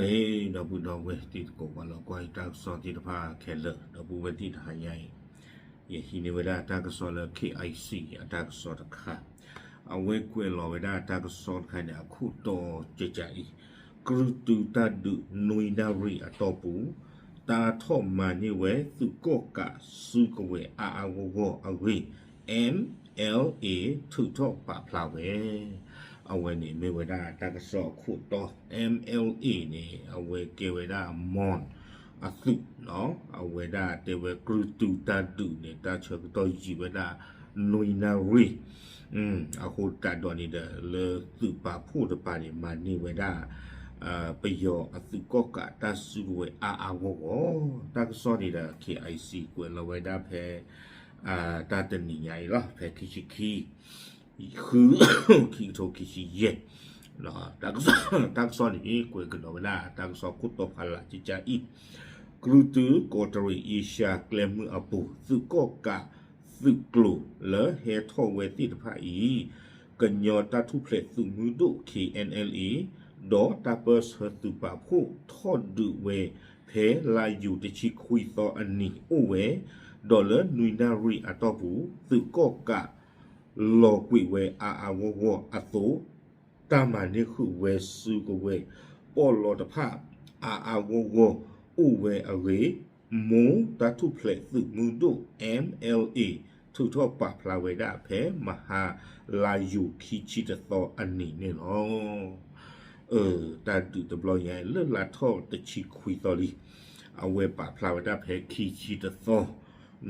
န့ၣ် ဒီပုၢ်ဒီဝဲၢ်တံၤသကိး ပှၤလီၤကွၢ်ယတၢ်ကစီၣ်သ့ၣ်တဖၣ်ခဲလၢာ် ဒီပုၢ်ဝဲၢ်သ့ၣ်တဟါညါအံၤ ယဟံးန့ၢ်ဝဲဒၣ်တၢ်ကစီၣ်လၢ K I C အတၢ်ကစီၣ်တခါ အဝဲကွဲးလီၤဝဲဒၣ်တၢ်ကစီၣ်တခါန့ၣ် အခိၣ်တီကကးအံၤ ကရူၢ်တုတၢ်ဒုးနွံနၣ်ရံၣ်အတီၢ်ပူၤ တၢ်ထီၣ်မၤန့ၢ်ဝဲသုးကီၣ်ကးစုကဝဲၤအါအါဂီၢ်ဂီၢ်အဂ့ၢ် M L A ထုးထီၣ်ပာ်ဖျါဝဲ အဝဲန့ၣ်မ့ၢ်ဝဲဒၣ်တၢ်ကစီၣ်အခိၣ်တီ M L A န့ၣ် အဝဲကဲဝဲဒၣ် Mon အသုး အဝဲဒၣ်တဲဝဲကရူၢ်တုတၢ်ဒုးန့ၣ် တၢ်ဆၢကတီၢ်ယံာ်ဝဲဒၣ် နွံနၣ်ရံၣ် အဃိသတးဒီးန့ၣ်ဒီး လၢသုးပာ်ဖှိၣ်တပၤန့ၣ် မၤန့ၢ်ဝဲဒၣ် ပယီၤအသုးကီၣ်ကးတၢ်စုကဝဲၤအါအါဂီၢ်ဂီၢ် တၢ်ကစီၣ်န့ၣ်ဒီး K I C ကွဲးလီၤဝဲဒၣ်ဖဲ တၢ်တနံၤညါအံၤလီၤ ဖဲခံဆံခံ ဃု ခံကထိခံဆံယဲၢ် တၢ်ကစီၣ်န့ၣ် ကွဲးကဒီးဝဲဒၣ် တၢ်ကစီၣ်ခိၣ်တီဖးလၢ်ကကးအံၤ ကရူၢ်တုကီးတရံးအ့ရှါကျဲမုၢ်အပူၤ သုးကီၣ်ကးသုးကျိၤလၢဟဲထီၣ်ဝဲသ့ၣ်တဖၣ်အံၤ ကညီတၢ်ထူၣ်ဖျဲးသုးမုၢ်ဒိၣ် K N L A ဒီးတၢ်ပၢၢ်ဆၢသုးပာ်ဖှိၣ်ထီၣ်ဒုးဝဲ ဖဲလါယူၤတဆံခွံသီအနံၤအိၣ်ဝဲ ဒီးလၢနွံနၣ်ရံၣ်အတီၢ်ပူၤ သုးကီၣ်ကး လီၤကွံာ်ဝဲအါအါဂီၢ်ဂီၢ်အသိး တၢ်မၤန့ၢ်ဃုာ်ဝဲစုကဝဲၤပီၣ်လီတဖၣ် အါအါဂီၢ်ဂီၢ်အိၣ်ဝဲအဂ့ၢ် မိၢ်တၢ်ထူၣ်ဖျဲးသုးမုၢ်ဒိၣ် M L A ထုးထီၣ်ပာ်ဖျါဝဲဒၣ်ဖဲ မဟါလါယူၤခံဆံတသီအနံၤန့ၣ်လီၤ. တၢ်ဒုးတဘျီညါအံၤလၢလါထီၣ်တဆံခွံသီလံ အဝဲပာ်ဖျါဝဲဒၣ်ဖဲခံဆံတသီ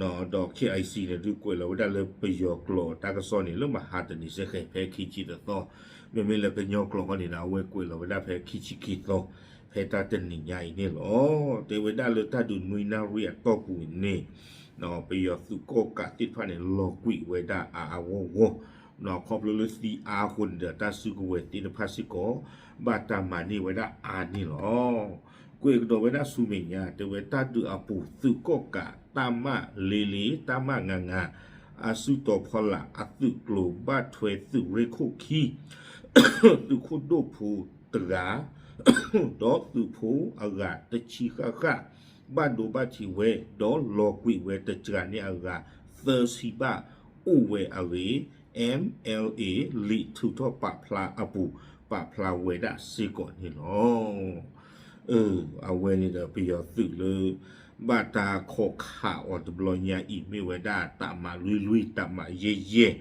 ဒီး K I C န့ၣ် ဒုးကွဲးလီၤဝဲဒၣ်လၢပယီၤကျိာ်တၢ်ကစီၣ်န့ၣ် လၢမဟါတနံၤစ့ၢ်ကီး ဖဲခံဆံတသီ, မ့မ့ၢ်လၢကညီကျိာ်ဃီန့ၣ်ဒီး အဝဲကွဲးလီၤဝဲဒၣ်ဖဲခံဆံခံသီ ဖဲတၢ်တနံၤညါအံၤန့ၣ်လီၤ. တဲဝဲဒၣ်လၢတၢ်ဒုးနွံနၣ်ရံၣ်အတီၢ်ပူၤန့ၣ် ပယီၤသုးကီၣ်ကးသ့ၣ်တဖၣ်န့ၣ် လီၤကွံာ်ဝဲဒၣ်အါအါဂီၢ်ဂီၢ်, ခီဖျိလၢသံအါအဃိန့ၣ်ဒီး တၢ်စုကဝဲၤသ့ၣ်တဖၣ်စ့ၢ်ကီး ဘၣ်တၢ်မၤန့ၢ်ဝဲဒၣ်အါန့ၣ်လီၤ. ကွဲးကဒီးဝဲဒၣ်ဆူမဲာ်ညါ တဲဝဲတၢ်ဒုးအပူၤ သုးကီၣ်ကးတၢ်မးလ့လ့ တၢ်မးငါငါ အစုတီၤဖီလာ်အသုးကျိၤဘၣ်ထွဲသုးရ့ၣ်ခိၣ်ခံ သုးခိၣ်ဒိၣ်ဖိတဂၤ ဒီးသုးဖိအဂၤတဆံဃၣ်ဃၣ် ဘၣ်ဒိဘၣ်ထံးဝဲ ဒီးလီၤကွံာ်ဝဲတစှၤန့ၢ်အဂၤသၢဆံဘၣ်အိၣ်ဝဲအဂ့ၢ် M L A လံာ်ထုးထီၣ်ပာ်ဖျါအပူၤ ပာ်ဖျါဝဲဒၣ်စ့ၢ်ကီးန့ၣ်လီၤ. အဝဲန့ၣ်ဒီးပယီၤသုးလၢ ဘၣ်တၢ်ခိးခးအီၤတဘျီညါအံၤ မ့ၢ်ဝဲဒၣ်တၢ်မၤလွံၢ်လွံၢ် တၢ်မၤယဲၢ်ယဲၢ်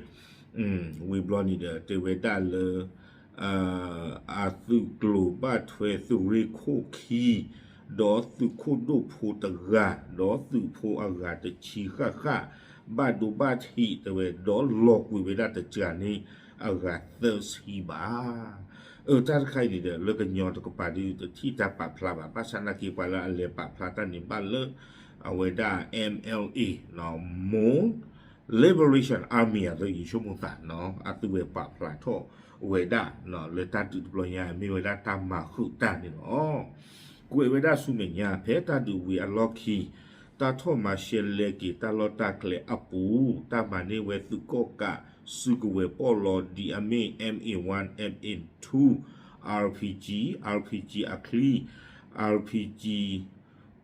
ဝံၤဘျီန့ၣ်ဒီး တဲဝဲဒၣ်လၢ အသုးကျိၤဘၣ်ထွဲသုးရ့ၣ်ခိၣ်ခံ ဒီးသုးခိၣ်ဒိၣ်ဖိတဂၤ ဒီးသုးဖိအဂၤတဆံဃၣ်ဃၣ် ဘၣ်ဒိဘၣ်ထံးတဲဝဲ ဒီးလီၤကွံာ်ဝဲဒၣ်တစှၤန့ၢ်အဂၤသၢဆံဘၣ်. အတၢ်တခါအံၤန့ၣ်ဒီး လၢကညီတကပၤဒုးတထံၣ်တၢ်ပာ်ဖျါဘၣ်, ဘၣ်ဆၣ်နာ်က့ပှၤလၢအလဲၤပာ်ဖျါတၢ်န့ၣ်ဘၣ်လၢ အဝဲဒၣ် M L A Mon Liberation Army အသိး ယဆိကမိၣ်သး အသုဝဲပာ်ဖျါထီၣ်ဝဲဒၣ် လၢတၢ်ဒုးတဘျီညါ မ့ၢ်ဝဲဒၣ်တၢ်မၤဃုာ်တၢ်န့ၣ်လီၤ. ကွဲးဝဲဒၣ်ဆူမဲာ်ညါ ဖဲတၢ်ဒုးဝံၤအလီၢ်ခံ တၢ်ထီၣ်မၤရှဲလဲက့ၤတၢ်လီၢ်တၢ်ကျဲအပူၤ တၢ်မၤန့ၢ်ဝဲသုးကီၣ်ကးစုကဝဲၤပီၣ်လီဒ်အမ့ၢ် M A one, M A two, R P G, R P G အချံ R P G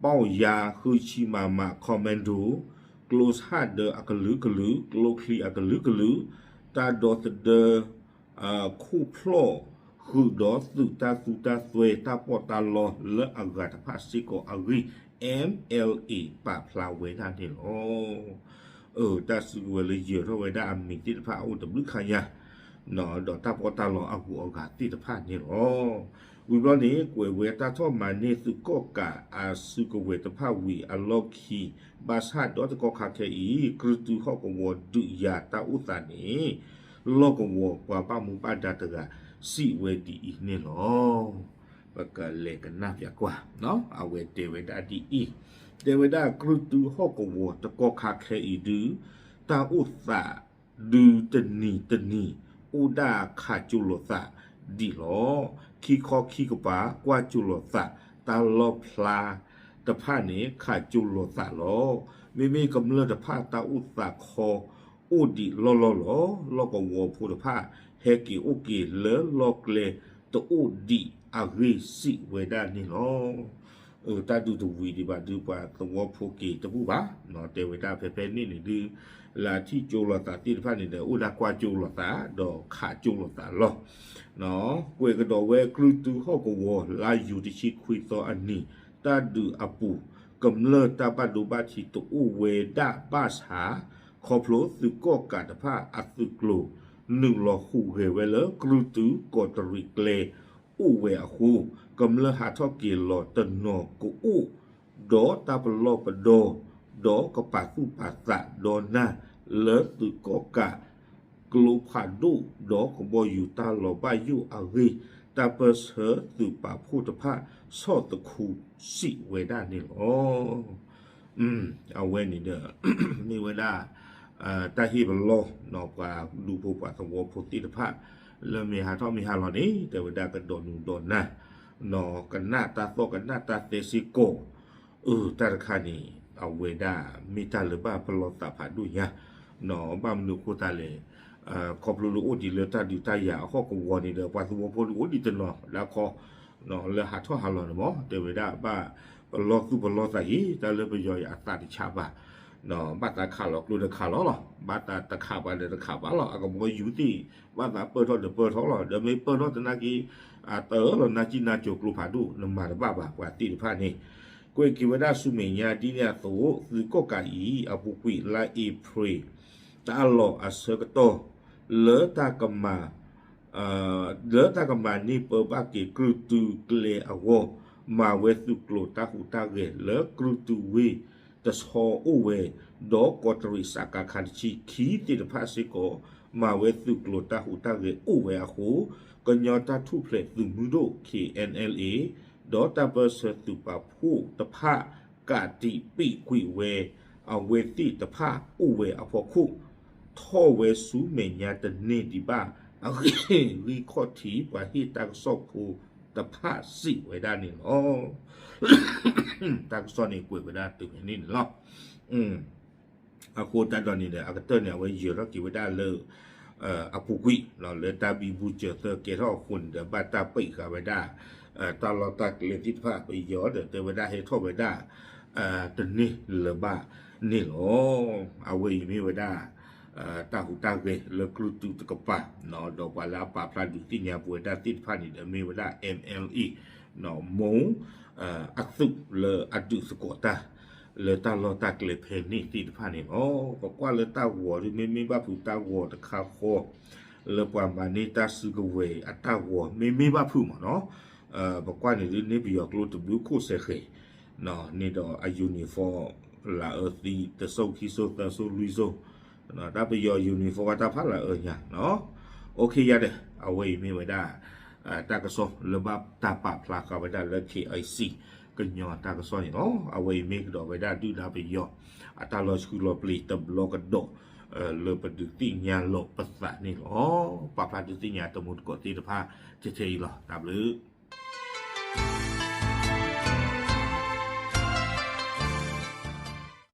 ပီၣ်ယါ ဃုဆံ မမ Commando ကျိဟးဒၢအကလုာ်ကလုာ် ကျိချံအကလုာ်ကလုာ် တၢ်ဒီသဒၢ ခိၣ်ဖျီၣ် ဃုာ်ဒီးသုးတၢ်သူတၢ်စွဲ တၢ်ပီးတၢ်လီလၢအဂၤတဖၣ်စ့ၢ်ကီးအဂ့ၢ် M L A ပာ်ဖျါဝဲဒၣ်န့ၣ်လီၤ. တၢ်စုကဝဲၤလၢယၢၤထီၣ်ဝဲဒၣ်အမံၤသ့ၣ်တဖၣ်အအိၣ်တဘျုးခါညါ ဒီးတၢ်ပီးတၢ်လီအဂုၤအဂၤသ့ၣ်တဖၣ်န့ၣ်လီၤ. ဝံၤဘျီန့ၣ် ကွဲးဝဲတၢ်ထီၣ်မၤန့ၢ်သုးကီၣ်ကးအစုကဝဲၤတဖၣ်ဝံၤအလီၢ်ခံ ဘၣ်ဆၣ်ဒီးတကီၢ်ခါခဲအံၤ ကြုးတုဟီၣ်ကဝီၤဒုးယၤတၢ်အိၣ်သးန့ၣ် လီၢ်ကဝီၤပှၤဘၣ်မူဘၣ်ဒါတဂၤ စံးဝဲဒ်အံၤန့ၣ်လီၤ. ပကလဲၤကနၣ်ပျးကွၢ် အဝဲတဲဝဲဒၣ်ဒ်အံၤ, တဲဝဲဒၣ်ကြုးတုဟီၣ်ကဝီၤတကီၢ်ခါခဲအံၤဒုး တၢ်အိၣ်သး ဒုးတနံၤတနံၤ အိၣ်ဒၣ်ခးကၠိလိာ်သးဒံးလီၤ. ခံခီခံကပၤ ကွၢ်ကၠိလိာ်သး တၢ်လီၣ်ဖျါတဖၣ်န့ၣ် ခးကၠိလိာ်သးလီၤ. မ့မ့ၢ်ကမျၢၢ်တဖၣ်တၢ်အိၣ်သးခီ အိၣ်ဒံးလီၢ်လီၢ်လီၤ. လီၢ်ကဝီၤဖိတဖၣ် ဟဲက့ၤအိၣ်က့ၤလၢလီၢ်ကျဲတအိၣ်ဒံး အဂ့ၢ်စံးဝဲဒၣ်န့ၣ်လီၤ. တၢ်ဒုးတဝံၤဒံးဘၣ်ဒုး ပှၤသဝီဖိက့ၤတဘူၣ်ဘၣ်, တဲဝဲဒၣ်ဖဲဖဲန့ၣ်န့ၣ်ဒုး လၢအထံၣ်ကၠိလိာ်သးသ့ၣ်တဖၣ်န့ၣ်ဒီး အိၣ်ဒၣ်ကွၢ်ကၠိလိာ်သး ဒီးခးကၠိလိာ်သးလီၤ. ကွဲးကဒီးဝဲ ကရူၢ်တုဟီၣ်ကဝီၤ လါယူၤတဆံခွံသီအနံၤ တၢ်ဒုးအပူၤ ကမျၢၢ်တၢ်ဘၣ်ဒိဘၣ်ထံးတအိၣ်ဝဲဒၣ်ဘၣ်ဆၣ် ခီဖျိသုးကီၣ်ကးတဖၣ်အသုးကျိၤ နုာ်လီၤဟူးဂဲၤဝဲလၢ ကရူၢ်တု ကီးတရံးကျဲ အိၣ်ဝဲအဃိ ကမျၢၢ်ဟးထီၣ်က့ၤလီၤတနီၤကအိၣ် ဒီးတၢ်ပလီၢ်ပဒီ ဒီးကပာ်သူၣ်ပာ်သးဒီးနၢ် လၢသုးကီၣ်ကး ကျိဖးဒိၣ် ဒီးကဘီယူၤတၢ်လီၤဘၣ်ယိၣ်အဂ့ၢ် တၢ်ပၢၢ်ဆၢသုးပာ်ဖှိၣ်တဖၣ် ဆီၣ်သခူစံးဝဲဒၣ်န့ၣ်လီၤ. အဝဲန့ၣ်ဒီး မ့ၢ်ဝဲဒၣ် တၢ်ဟ့ၣ်ပလီၢ် ပှၤဒူဖိပှၤသဝီဖိသ့ၣ်တဖၣ် လၢမ့ၢ်ဟးထီၣ်မ့ၢ်ဟးလီၤန့ၣ် တဲဝဲဒၣ်ကဒိးနုာ်ဒိးနၢ် ကနၣ်တၢ်သီၣ်ကနၣ်တၢ်သဲစ့ၢ်ကီး အၢ တၢ်တခါန့ၣ် အဝဲဒၣ်မ့ၢ်တၢ်လၢဘၣ်ပလီၢ်သးဖးဒိၣ်ညါ ဘၣ်မနုၤအဃိသတးလဲၣ် ခီဖျိလၢအိၣ်ဒံးလၢတၢ်ဒုးတၢ်ယၤအဟီၣ်ကဝီၤန့ၣ်ဒီး ပှၤသဝီဖိန့ၣ်အိၣ်ဒံးတနီၤဒၣ်ခီ လၢဟးထီၣ်ဟးလီၤန့ၣ်မ့ၢ် တဲဝဲဒၣ်ဘၣ်ပလီၢ်သူၣ်ပလီၢ်သးက့ၤ တၢ်လၢပယီၤအံၤအသးတဆးဘၣ် ဘၣ်သးခးလီၤကျိဒီးခးလီၤလီၤ ဘၣ်သးတခးပှၤဒီးတခးပှၤလီၤ အကဘီယူၤသ့ၣ် ဘၣ်သးပၢၢ်ထီၣ်ဒီးပၢၢ်ထီၣ်လီၤ ဒီးမ့ၢ်ပၢၢ်ထီၣ်သနာ်က့ အတအၢၣ်လီၤနါကံၣ်နါကိၤကျိဖးဒိၣ် နမၤတဘၣ်ဘၣ်ပှၤသ့ၣ်တဖၣ်န့ၣ် ကွဲးက့ၤဝဲဒၣ်ဆူမဲာ်ညါဒ်န့ၣ်အသိး သုးကီၣ်ကးအံၤ အပူၤကွံာ်လါအ့ဖြ့ၣ် တၢ်လီၢ်အဆၢကတီၢ် လၢတၢ်ကမၤ လၢတၢ်ကမၤန့ၢ်ပၢဘၣ်က့ၤကရူၢ်တုကျဲအဂီၢ် မၤဝဲသုးကျိၤတၢ်ဟူးတၢ်ဂဲၤလၢကရူၢ်တုဝ့ၢ်တဆီအိၣ်ဝဲ ဒီးကီးတရံးစကခတဆံခံသ့ၣ်တဖၣ်စ့ၢ်ကီး မၤဝဲသုးကျိၤတၢ်ဟူးတၢ်ဂဲၤအိၣ်ဝဲအဃိ ကညီတၢ်ထူၣ်ဖျဲးသုးမုၢ်ဒိၣ် ခ့ၣ်အဲၣ်အၣ်လ်အ့ ဒီးတၢ်ပၢၢ်ဆၢသုးပာ်ဖှိၣ်တဖၣ် ကးတံာ်ပံာ်ကွံာ်ဝဲ အဝဲသ့ၣ်တဖၣ်အိၣ်ဝဲအဖီခိၣ် ထီၣ်ဝဲဆူမဲာ်ညါတန့ၢ်ဒံးဘၣ် အဂ့ၢ်ဂံၢ်ခီၣ်ထံးပှၤဟ့ၣ်တၢ်ကစီၣ်ဖိတဖၣ်စံးဝဲဒၣ်န့ၣ်လီၤ. တၢ်ကစီၣ်န့ၣ်ကွဲးဝဲဒၣ်တုၤဖဲန့ၣ်န့ၣ်လီၤ. အဃိတၢ်ဒီးန့ၣ်ဒီး အကတၢၢ်န့ၣ် အဝဲယၢၤထီၣ်က့ၤဝဲဒၣ်လၢ အပူၤကွံာ် လၢတၢ်ဘံဘူစၢၤသၢကဲထီၣ်အဃိန့ၣ်ဒီး ဘၣ်တၢ်ပံးဃာ်ဝဲဒၣ် တၢ်လီၢ်တၢ်ကျဲသ့ၣ်တဖၣ် ပယီၤဒီးတဲဝဲဒၣ်ဟဲထီၣ်ဝဲဒၣ် တန့ၢ်လၢၤဘၣ်န့ၣ်လီၤ. အဝဲအံၤမ့ၢ်ဝဲဒၣ် တၢ်ဟူးတၢ်ဂဲၤလၢကရူၢ်တုတကပၤ ဒီးပှၤလၢအပာ်ဖျါဒုးသ့ၣ်ညါပဝဲဒၣ်သ့ၣ်တဖၣ်န့ၣ်ဒီး မ့ၢ်ဝဲဒၣ် MLA မူ အသုးလၢအဒုးသကိးတၢ် လၢတၢ်လီၢ်တၢ်ကျဲဖဲန့ၣ်သ့ၣ်တဖၣ်န့ၣ်လီၤ. ပကွၢ်လၢတၢ်ဂီၤဒ်မ့မ့ၢ်ဘၣ်ဖုးတၢ်ဂီၤတခါဃီ လၢပှၤမၤန့ၢ်တၢ်စုကဝဲၤအတၢ်ဂီၤ မ့မ့ၢ်ဘၣ်ဖုးမးနီၤ ပကွၢ်န့ၣ်ဒ်န့ၣ်ပယီၤကျိတဘျုးခိၣ်စဲးဃဲၤ န့ၣ်ဒီးအ uniform လၢအအၢသံ တစိၢ်ခံစိၢ်သၢစိၢ်လွံၢ်စိၢ် တၢ်ပယီၤ uniform တၢ်ဖးလၢအအၢညါ OK ယၤဒီး အဝဲအံၤမ့ၢ်ဝဲဒၣ် တၢ်ကစီၣ်လၢဘၣ်တၢ်ပာ်ဖျါဃာ်ဝဲဒၣ်လၢ KIC ကညီတၢ်ကစီၣ်န့ၣ်လီၤ. အဝဲအံၤမ့ၢ်ကဒီးဝဲဒၣ်ဒုၣ်ဒါပယီၤ အတၢ်လီၤဆှုလီၤပျံၤတဘျီကဒီး လၢပဒုးသ့ၣ်ညါလိာ်ပသးန့ၣ်လီၤ. ပာ်ဖျါဒုးသ့ၣ်ညါတမူတကိးသ့ၣ်တဖၣ် ထဲထဲအံၤလီၤ. တၢ်ဘျုး